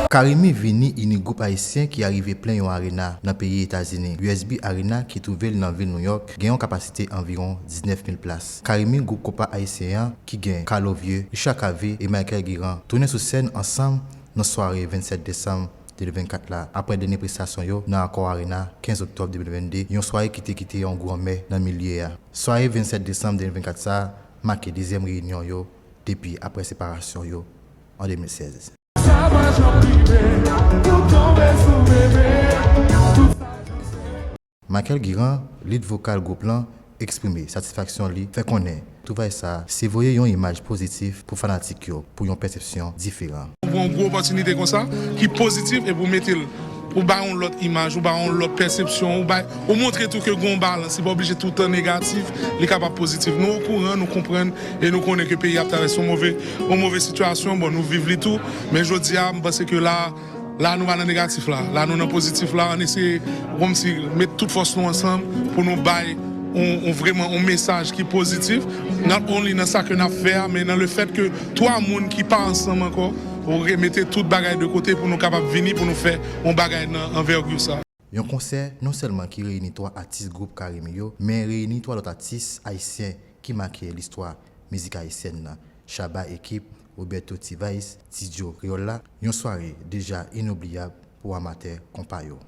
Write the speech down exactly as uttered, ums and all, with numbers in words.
Carimi vini ini gwoup ayisyen ki arive plen yon arena nan peyi Etazini. U S B Arena ki twouve l nan vil Nouyòk gen yon kapasite anviwon diznèf mil plas. Carimi, gwoup konpa ayisyen an ki gen Carlo Vieux, Richard Cavé e Michael Guirand tounen sou sèn ansanm nan sware vennsèt desanm de mil vennkat la, apre dènye prestasyon yo nan Accor Arena kenz oktòb de mil vennde, yon sware ki te kite yon gou anmè nan milye a. Sware vennsèt desanm de mil vennkat sa a make dezyèm reyinyon yo depi apre separasyon yo an de mil sèz. Michael Guirand, lead vokal gwoup lan, eksprime satisfaksyon li, fè konnen twouve sa a se voye yon imaj pozitif pou fanatik yo pou yon pèsepsyon diferan. Ou pran yon gwo opòtinite konsa ki pozitif epi ou mete l, ou bay yon lòt imaj, ou bay yon lòt pèsepsyon, ou bay, ou montre tou ke gen yon balans, li pa oblije toutan negatif, li kapab pozitif. Nou okouran, nou konprann e nou konnen ke peyi a ap travèse yon move, yon move sitiyasyon, bon, nou viv li tou, men jodi a, m panse ke la, la nou pa nan negatif la, la nou nan pozitif la, ann eseye kòmsi met tout fòs nou ansanm pou nou bay yon, yon vreman yon mesaj ki pozitif, not only nan sa ke n ap fè a, men nan le fèt ke twa moun ki pa ansanm ankò, ou remete tout bagay de kote pou nou kapab vini, pou nou fè yon bagay nan anvègi sa. Yon konsè non sèlman ki reyini twa atis gwoup Carimi yo, men reyini twa lòt atis ayisyen ki make listwa mizik ayisyèn nan, Shabba Ekip, Roberto T-Vice, Ti Joe Kreyòl la, yon sware deja inobliyab pou amatè konpa yo.